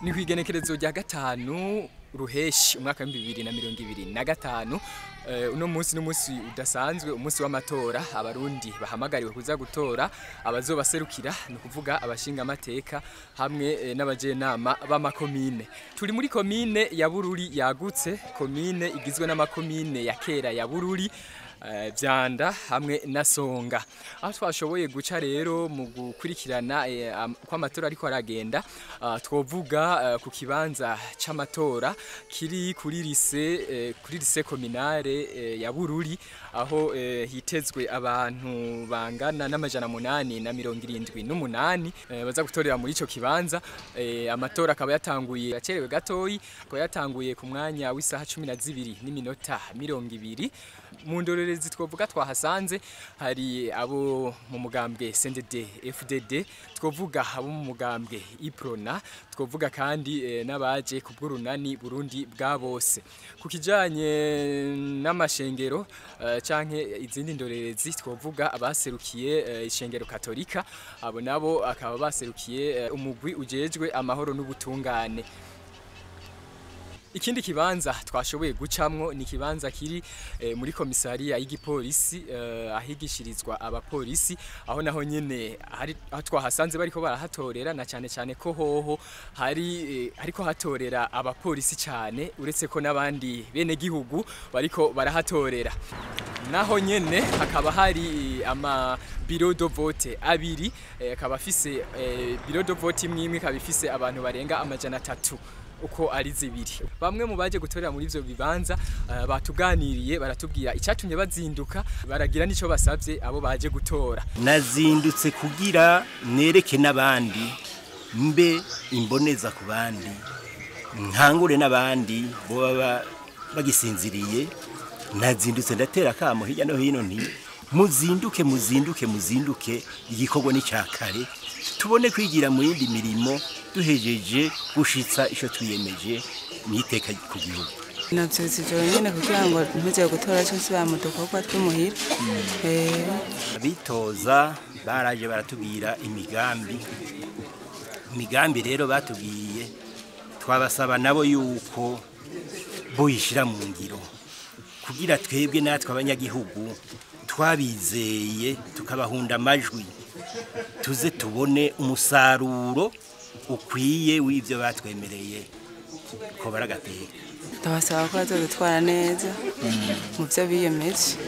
Ni kw'igenekerezo rya 5 Ruheshi umwaka wa 2025. Uno munsi n'umunsi udasanzwe, umunsi w'amatora. Abarundi bahamagariwe kuza gutora abazobaserukira, ni ukuvuga abashinga amateka hamwe n'abajenama b'amakomine. Turi muri komine ya Bururi yagutse, komine igizwe n'amakomine ya kera ya Bururi, Vyanda hamwe na Songa. Aho twashoboye guca rero mu gukurikirana ko amatora ariko aragenda, twovuga ku kibanza c'amatora kiri kuri lycée communale ya Bururi, aho hitezwe abantu bangana n'878 baza gutorera muri ico kibanza. Amatora akaba yatanguye yacerewe gatoyi, akaba yatanguye ku mwanya w'isaha 12:20. Mu ndorerezi twovuga twahasanze hari abo mu mugambwe CNDD FDD, twovuga abo mu mugambwe Uprona, twovuga kandi n'abaje ku bw'urunani Burundi bwa bose. Ku kijanye n'amashengero canke izindi ndorerezi, twovuga abaserukiye ishengero Katolika, abo nabo akaba baserukiye umugwi ujejwe amahoro n'ubutungane. Ikindi kibanza twashoboye gucamwo ni kibanza kiri muri komisariya y'igipolisi, ahigishirizwa abapolisi, aho naho nyene hari aho twahasanze bariko barahatorera, na cyane cyane ko hoho hari hariko hatorera abapolisi cyane, uretse ko n'abandi bene gihugu bariko barahatorera. Naho nyene hakaba hari ama bureau de vote abiri, akaba afise bureau de vote imwe imwe ikaba ifise abantu barenga 300 uko ari zibiri. Bamwe mu baje gutorera muri ivyo bibanza batuganiriye, baratubwira icyatumye bazinduka, baragira nico basavye abo baje gutora. Nazindutse kugira nereke n'abandi, mbe imboneza ku bandi, nkangure n'abandi bo baba bagisinziriye. Nazindutse ndatera akamo hirya no hino nti: "Muzinduke, muzinduke, muzinduke, igikorwa ni cya kare, tubone kwigira mu yindi mirimo duhejeje gushitsa ico twiyemeje n'iteka ku gihugu." Navyutse ijoro nyene kugira ngo ntuze gutora cyo nsubira mu dukorwa tw'imuhira. Abitoza baraje baratubwira imigambi. Imigambi rero batubwiye, twabasaba nabo yuko boyishyira mu ngiro kugira twebwe natwe abanyagihugu twabizeye tukabahunda amajwi, tuze tubone umusaruro ukwiye w'ibyo batwemereye ko baragateka. Ndabasaba ko bazodutwara neza mu byo biyemeje.